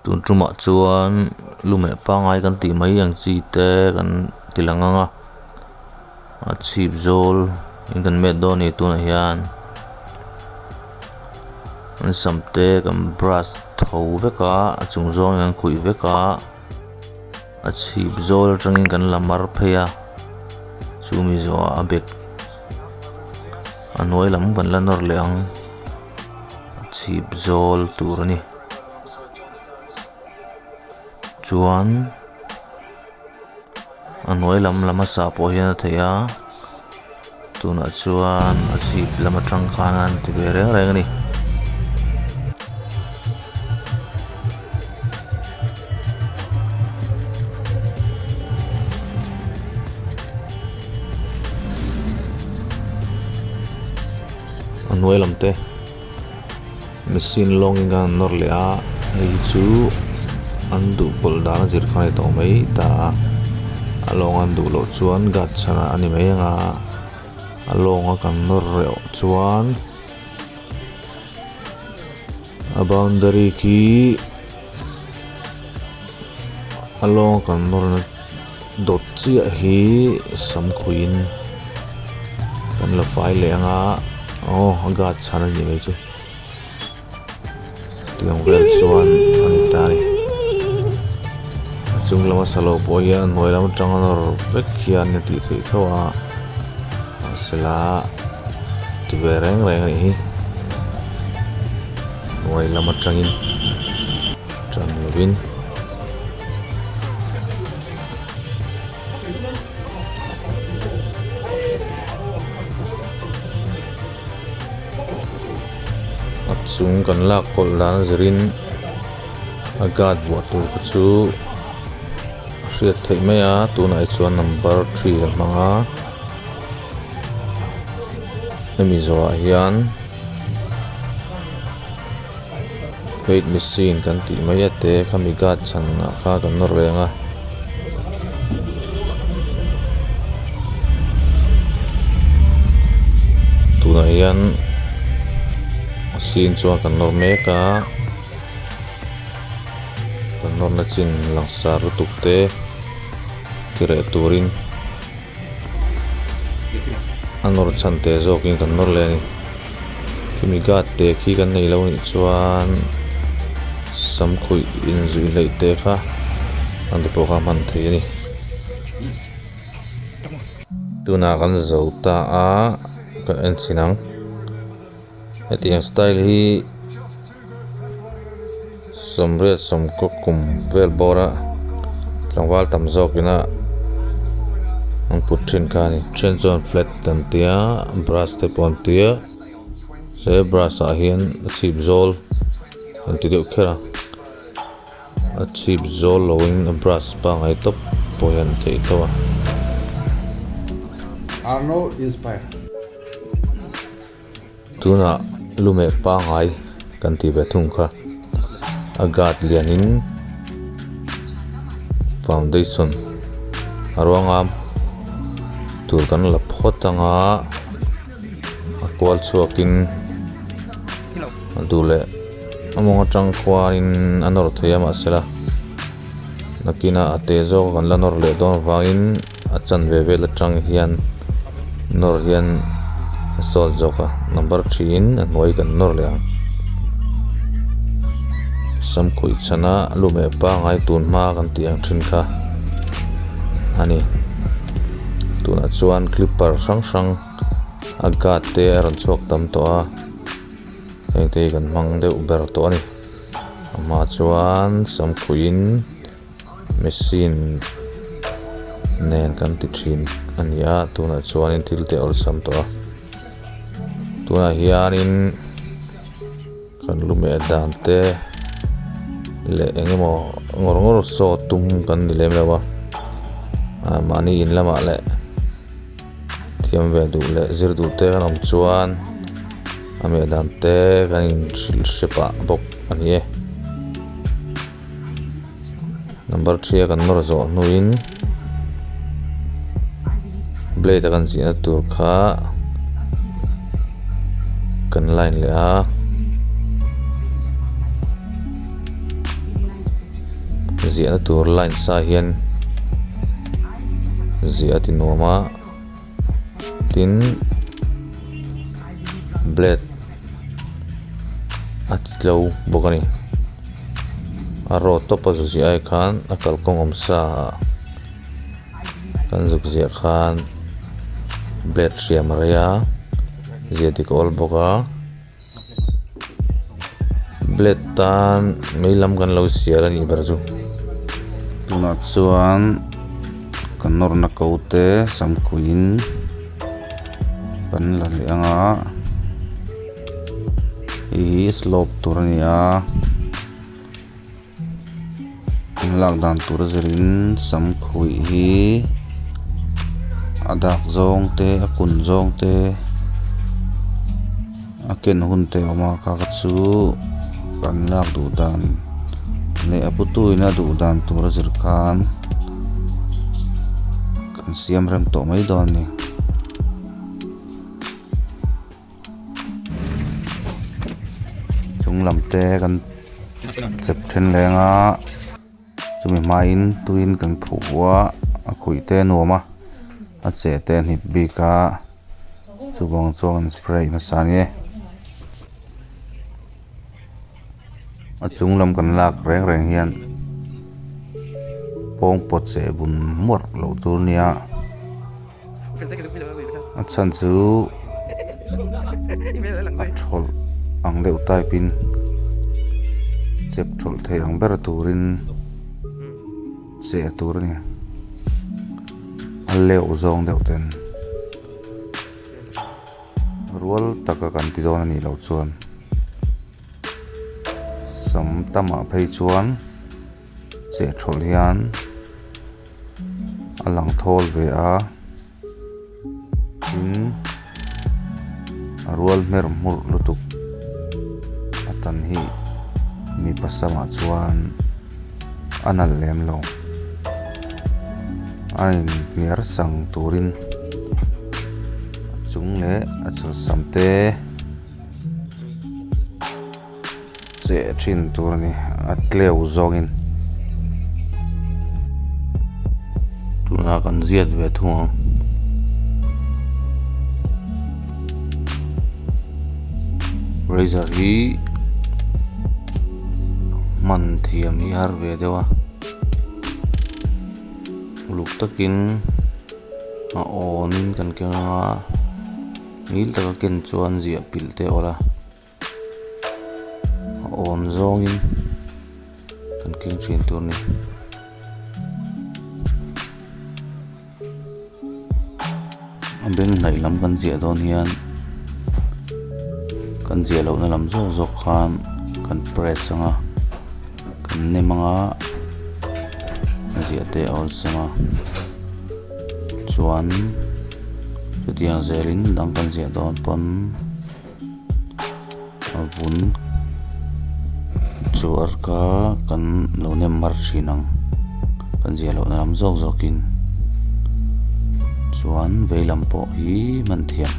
Tun tumah chuan lu meh pangai kan tih mai ang chi te kan ti lang ang a a chhip zawl in kan met dawn a ni tunah hian an sam te kan brush tho vek a a chung zawng in an khuih vek a a chhip zawl atangin kan la mar phei a chumi zawhah a bag a hnuai lam kan la nawr leh ang a chhip zawl tur a ni chuan a hnuai lam lam a sah pawh hian a theih a tunah chuan a chhip lam atang khan an ti ve reng reng a ni. A hnuai lam te machine lawng in khan an nawr leh a hei hi chu an duh pawlh dan a zir kha a ni tawh mai ta a a lawng an duh loh chuan guard chhanah a ni mai ang a a lawng a kan nawr reuh chuan a boundary khi a lawng a kan nawr na dawt chiah hi sam khuihin kan la fai leh ang a aw a guard chhan a nih mai chu tiang vel chuan a ni ta a ni a chung lama sa lo pawh hian a hnuai lam atanga nawr vek hian a tih theih tho a mahse la ti ve reng reng a nih hi hnuai lam atangin tan lovin. A chung kan lak kawlh dan a zirin a guard vuah tur kha chu a hriat theih mai a tunah hi chuan number three kan hmang a hemi zawhah hian weight machine kan tih mai a te khami guard chhan ah khan kan nawr reng a. Tunah hian machine chuan kan nawr mek a kan nawrna chin langsar lutuk te ti reh turin a nawr chhan te zawkin kan nawr leh a ni khimi guard te khi kan nei lo anih chuan samkhuih inzui hleih te kha an ti pawh kha a hman thei a ni tunah kan zo ta a kan en chhin ang hetiang style hi sawmriat sawmkaw kum vel bawr a tlangval tam zawk ina an put thin kha a ni then chuan flat an tia brush te pawh an tia he brush ah hian a chhip zawl an ti deuh kher a a chhip zawl lo in a brush pangngai tawp pawh hian a theih tho a. Tunah lumeh pangngai kan tih ve thung kha a guard lianin foundation a ruanga tur kan la phawt anga a kual chhuakin a duh leh a mawng atang khuanin a nawr thei a mahsela nakinah a te zawk kan la nawr leh dawn avangin. A chanve vel atang hian nawr hian a sawt zawk a number three in a hnuai kan nawr leh ang samkhuih chhana lumeh pangai tun hma kan tih ang thin kha a ni tunah chuan clipper hrang hrang a guard te a rawn chhuak tam tawh a heng te hi kan hmang deuh ber tawh a ni a hma chuan samkhuih in. Machine nen kan ti thin a ni a tunah chuanin thil te a awlsam tawh a tunah hianin kan lu meh dan te leh eng emaw ngawr ngawr saw tum kan ni lem lo a ah mahni in lamah leh thiam ve duh leh zir duh te kan awm chuan a meh dan te kan inhrilh hre pah bawk a ni e. Number 3 a kan nawr zawh hnuin blade a kan zihna tur kha kan line leh a. Ziahna tur line sa hian ziah a ti nuam a tin blade a ti tlo bawk a ni a road tawp a zu ziah ai khan a kalkawng awm sa ah kan zuk ziah khan blade hriam a rei a ziah dik a awl bawk a. Blade tan mei lam kan lo sial a nih ber chu. Tunah chuan kan nawrna ko te samkhuiin kan la leh ang a hei hi slope tur a ni a an lak dan tur a zirin samkhuih hi a dak zawng te a kun zawng te. A ken hun te a awm a kha kha chu kan lak duh dan leh a putu in a duh dan tur a zir khan kan siam rem tawh mai dawn a ni. Chung lam te kan chep then leng a chumi hmain tuiin kan phuh a a khuih te a nuam a a cheh te a hnip bik a. Chuvang chuan an spray nasa nge a chung lam kan lak reng reng hian pawng pawt cheh bun muarh loh tur nia a chhan chu a thawlh ang deuh type in chep thawlh thei ang ber turin. Cheh tur a ni. A leuh zawng deuh ten rual taka kan ti dawn a nih loh chuan sam tamah phei chuan cheh thawlh hian a lang thawl ve a tin a rual hmer hmurh lutuk a tan hi mipa samah chuan a nalh lem lo a inhniar sang turin a chung leh a chawlhsam te. Cheh thin tur a ni a tleu zawngin. Tuna kan ziat ve thung ang. Razor hi hman thiam hi har ve deuh a uluk takin a awnin kan keng anga ngil taka ken chuan ziah pilh te a awrh a. A awm zawngin kan keng thin tur a ni. A beng hnaih lam kan ziah dawn hian kan ziah lohna lam zawk zawk khan kan press ang a kan nem ang a a ziah te a awlsam a chuan chutiang zelin dang kan ziah dawn pawn. A vun chuar kha kan lo nem mar thin ang kan ziah loh na lam zawk zawk in chuan vei lam pawh hi hman thiam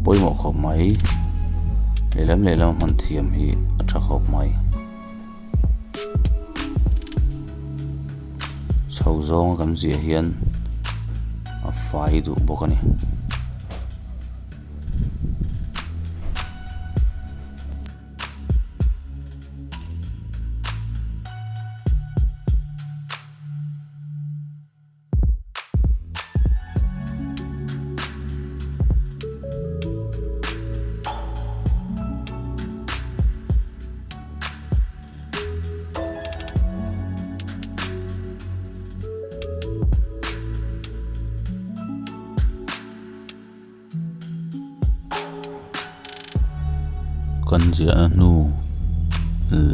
pawimawh khawp mai lehlam lehlam a hman thiam hi a tha khawp mai chho zawng a kan ziah hian a fai duh bawk a ni. Kan ziahna hnu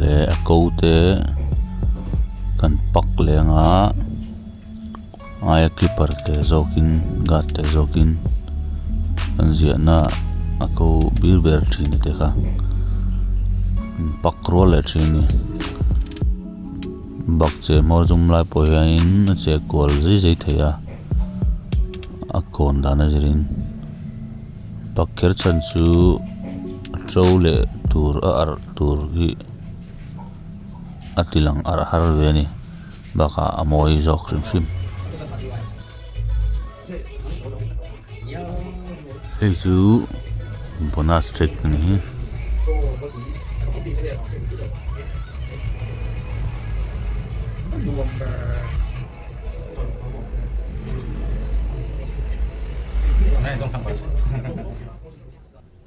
leh a ko te kan pak leng a aia clipper te zawkin guard te zawkin kan ziahna a ko bir ber thin te kha an pak rual leh thin a ni bakcheh hmawr zum lai pawh hianin a che kual zai zai thei a. A kawn dan a zirin pak kher chhan chu a to leh tur a arh tur hi a ti lang arh har ve a ni bakah a mawi zawk hrim hrim. Hei chu bonus track a ni hi.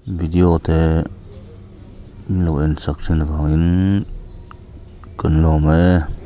Video te min lo en chak thin avangin kan lawm e.